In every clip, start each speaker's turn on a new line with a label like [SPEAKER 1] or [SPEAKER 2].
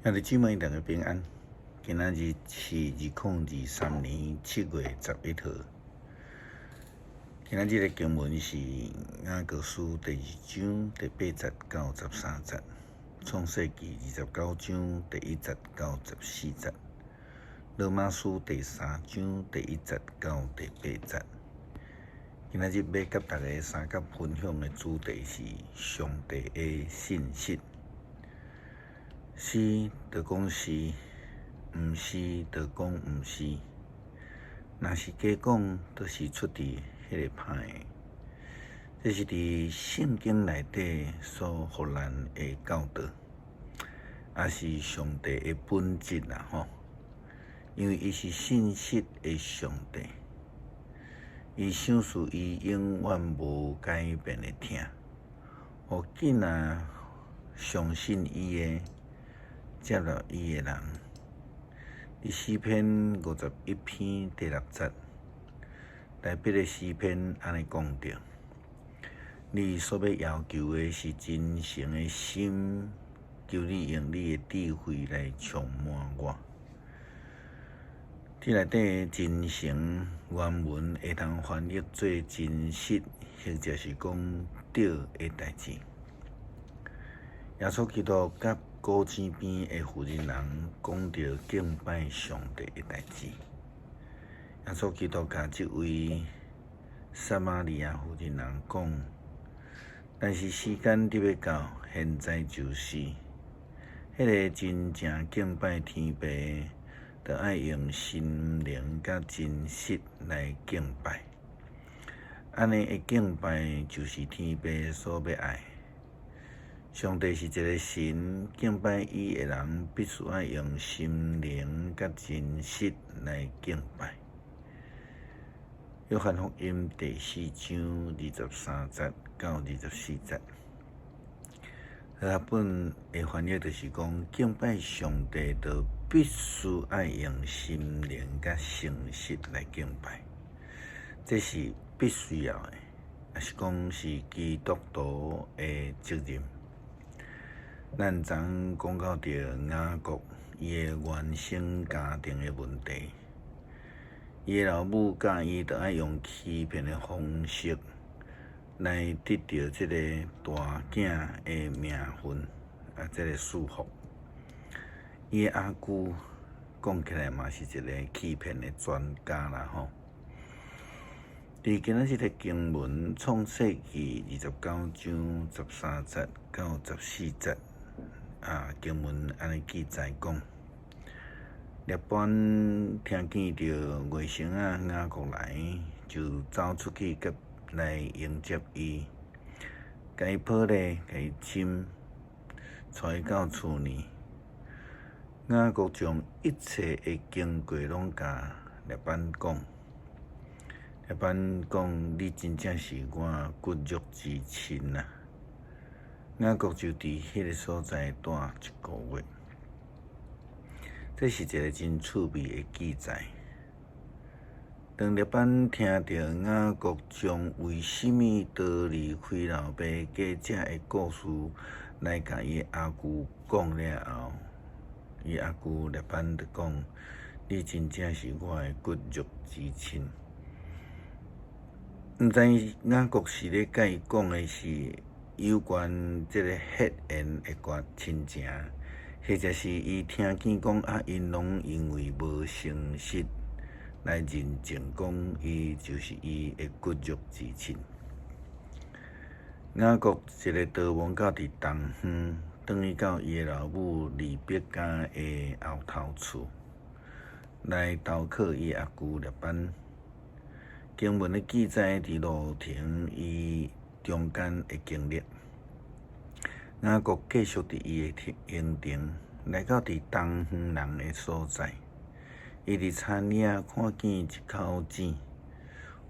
[SPEAKER 1] 兄弟姊妹，大家平安。今仔日是2023年7月11號。今仔日的經文是雅各書第二章第八節到13節，創世記29章第一節到14節，羅馬書第三章第一節到第八節。今仔日欲佮大家相佮分享的主題是上帝的信實。是就講是，毋是就講毋是。若是假講，就是出佇彼个歹的。這是佇聖經內底所予咱的教導，也是上帝的本質啦吼。因為伊是信實的上帝，伊賞賜伊永遠無改變的疼，予囝仔相信伊的，接納伊的人。佇詩篇51篇第六節，大衛的詩篇按呢講著：你所欲要求的是真誠的心，求你用你的智慧來充滿我。這內底真誠原文會當翻譯做真實，或者是講對的代誌。耶穌基督佮古井邊的婦人人講著敬拜上帝的代誌。耶穌基督共這位撒瑪利亞婦人人講，但是時間佇欲到，現在就是，彼个真正敬拜天父的，著愛用心靈佮真實來敬拜。按呢的敬拜就是天父所欲愛。上帝是一个神，敬拜伊的人必須愛用心靈佮真實來敬拜。約翰福音第四章23節到24節，和合本的翻譯就是講，敬拜上帝就必須愛用心靈佮誠實來敬拜，這是必須要的，抑是講是基督徒的責任。咱昨講到著雅各伊的原生家庭的問題，伊的老母教伊著愛用欺騙的方式來得著這个大囝的名分，啊，這个祝福。伊的阿舅講起來嘛是一个欺騙的專家啦吼。佇今仔日的經文創世記29章13節到14節。啊，經文按呢記載講，拉班聽見著外甥仔雅各來，就走出去佮來迎接伊，共伊抱咧，共伊親，帶伊到厝裡。雅各將一切的經過攏共拉班講。拉班講：你真正是我骨肉之親啊！雅各就佇彼个所在蹛一个月。這是一个真趣味的記載。當拉班聽著雅各將為啥物逃離開老爸家這个故事來共伊阿舅講了後，伊阿舅拉班就講：你真正是我的骨肉之親。毋知雅各是咧共伊講的是有關這个血緣的關親情，或者是伊聽見講啊，𪜶攏因為無誠實來認證講伊就是伊的骨肉之親。雅各一个逃亡到佇東方，轉去到伊的老母利百加的後頭厝，來投靠伊阿舅拉班。經文的記載佇路程伊中間的經歷，雅各繼續佇伊的行程，來到佇東方人的所在。伊佇田野看見一口井，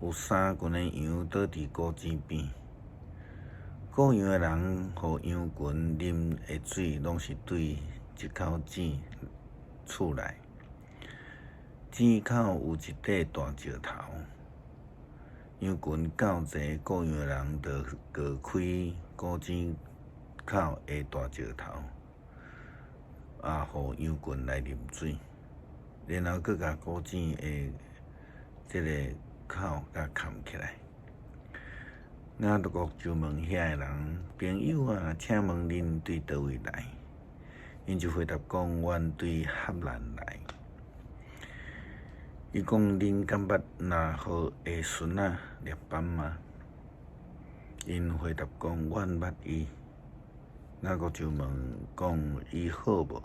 [SPEAKER 1] 有三群的羊倒佇古井邊。顧羊的人予羊群啉的水，攏是對這口井出來。井口有一塊大石頭。羊群到齊，顧羊的人就割開古井口的大石頭。啊，予羊群來啉水，然後閣共古井的這个口共崁起來。雅各就問遐个人：朋友啊，請問恁對佗位來？𪜶就回答講：阮對哈蘭來。伊講：恁敢捌拿鶴的孫仔列班嗎？𪜶回答講：阮捌伊。雅各就問講：伊好無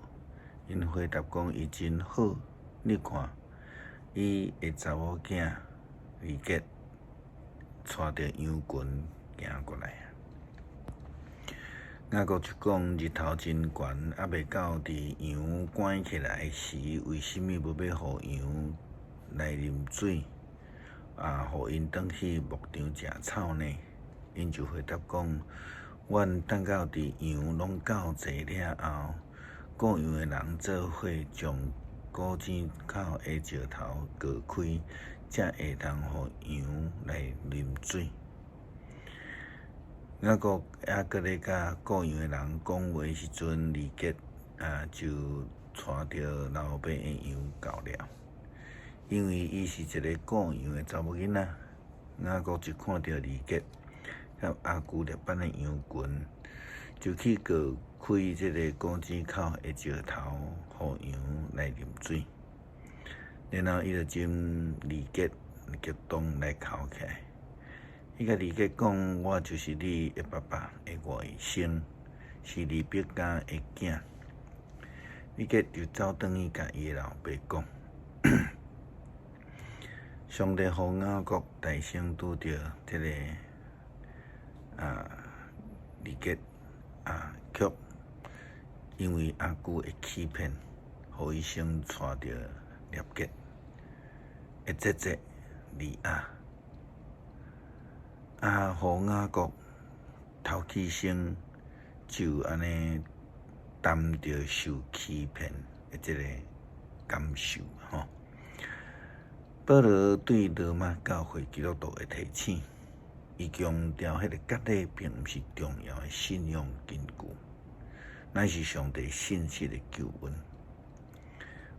[SPEAKER 1] ？𪜶回答講：伊真好。你看，伊的查某囝利結帶著羊群行過來。雅各就講：日頭真懸，猶未到佇羊趕起來時，為啥物無欲予羊來啉水？啊，予𪜶轉去牧場食草呢？𪜶就回答講：阮等到佇羊攏到齊了後，顧羊的人做伙將古井口的石頭鑿開，才會通予羊來啉水。雅各猶閣咧佮顧羊的人講話時陣，利結啊就帶著老爸的羊到了，因為伊是一個顧羊的查某囡仔。雅各一看著利結佮阿舅列班的羊群，就去鑿開這个古井口的石頭，予羊來啉水。然後伊就將利結激動來剾起來。伊共利結講：我就是你的爸爸的外甥，是利百加的囝。利結就走轉去共伊的老爸講。上帝予雅各大聲拄著這个啊利結啊，卻因為阿舅的欺騙，予伊先娶著利結的姐姐利亞。啊，予雅各頭起先就按呢擔著受欺騙的這个感受吼。保羅對羅馬教會基督徒的提醒，伊強調彼个割禮並毋是重要的信仰根據，乃是上帝信實的救恩。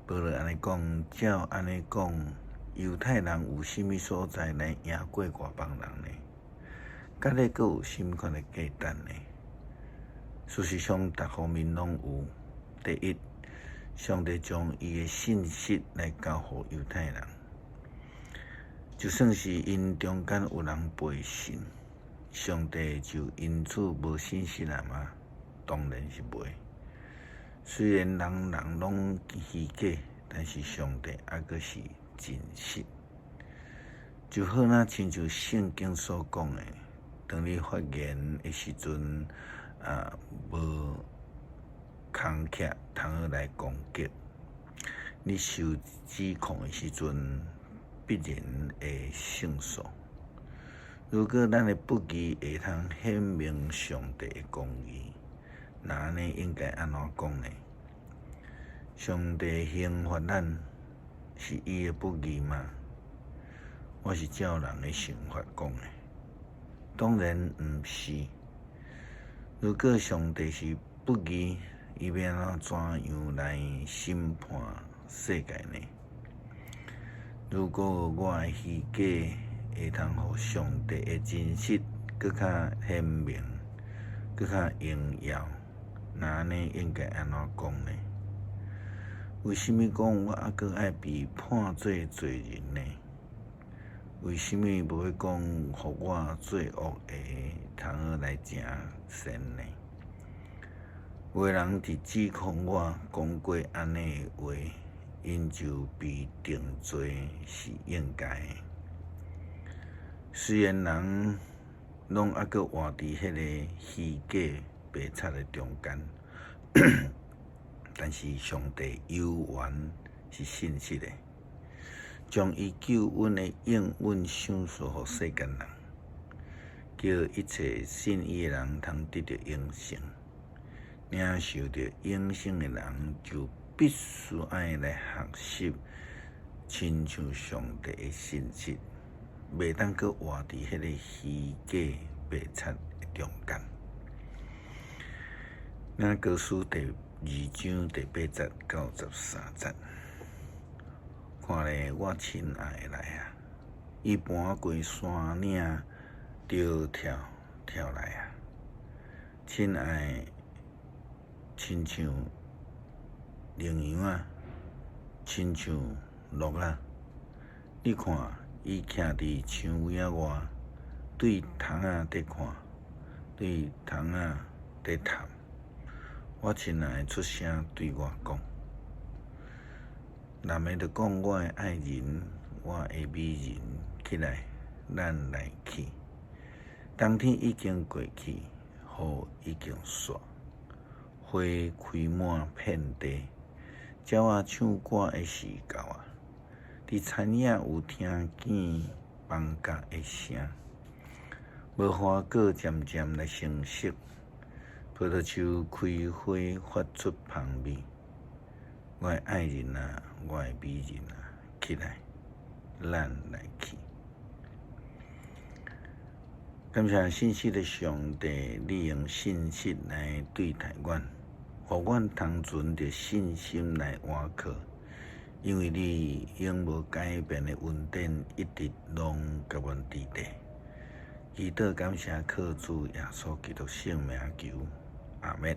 [SPEAKER 1] 保羅按呢講，照按呢講，猶太人有啥物所在來贏過外邦人呢？割禮閣有啥物款的價值呢？事實上，逐方面攏有。第一，上帝將伊的信實來交予猶太人，就算是𪜶中間有人背信，上帝就因此無信實了嗎？當然是袂。雖然人人攏虛假，但是上帝猶閣是真實。就好若親像聖經所講的，當你發言的時陣，啊，無空隙通好來攻擊；你受指控的時陣，必然會勝訴。如果咱的不義會通顯明上帝的公義，那按呢應該按怎講呢？上帝刑罰咱是伊的不義嗎？我是照人的想法講的，當然毋是。如果上帝是不義，伊欲按怎樣來審判世界呢？如果我的虛假會通予上帝的真實閣較顯明、閣較榮耀，那按呢應該按怎講呢？為啥物講我猶閣愛被判做罪人呢？為啥物無欲講予我做惡的通好來成善呢？有的人佇指控我講過按呢的話，𪜶就被定罪是應該的。雖然人攏猶閣活佇彼個虛假白賊的中間，但是上帝猶原是信實的，將伊救恩的應允賞賜予世間人，叫一切信伊的人通得著永生。領受著永生的人，就必須愛來學習，親像上帝的信實，袂當閣活佇彼個虛假白賊的中間。雅各書第二章第八節到十三節。看咧，我親愛的來啊！伊攀過山嶺，著跳跳來啊！親愛親像羚羊仔，親像鹿仔。你看，伊徛佇牆圍仔外，對窗仔佇看，對窗仔佇探。我親愛出聲對我講，男的就講：我的愛人，我的美人，起來，咱來去。冬天已經過去，雨已經煞，花開滿遍地，鳥仔唱歌的時到啊！佇田野有聽見放角的聲，無花果漸漸來成熟，葡萄樹開花發出芳味。我的愛人啊，我的美人啊，起來，咱來去。感謝信實的上帝，你用信實來對待阮，予阮通存著信心來倚靠，因為你永無改變的恩典一直攏佮阮佇底。祈禱感謝靠主耶穌基督聖名求，阿們。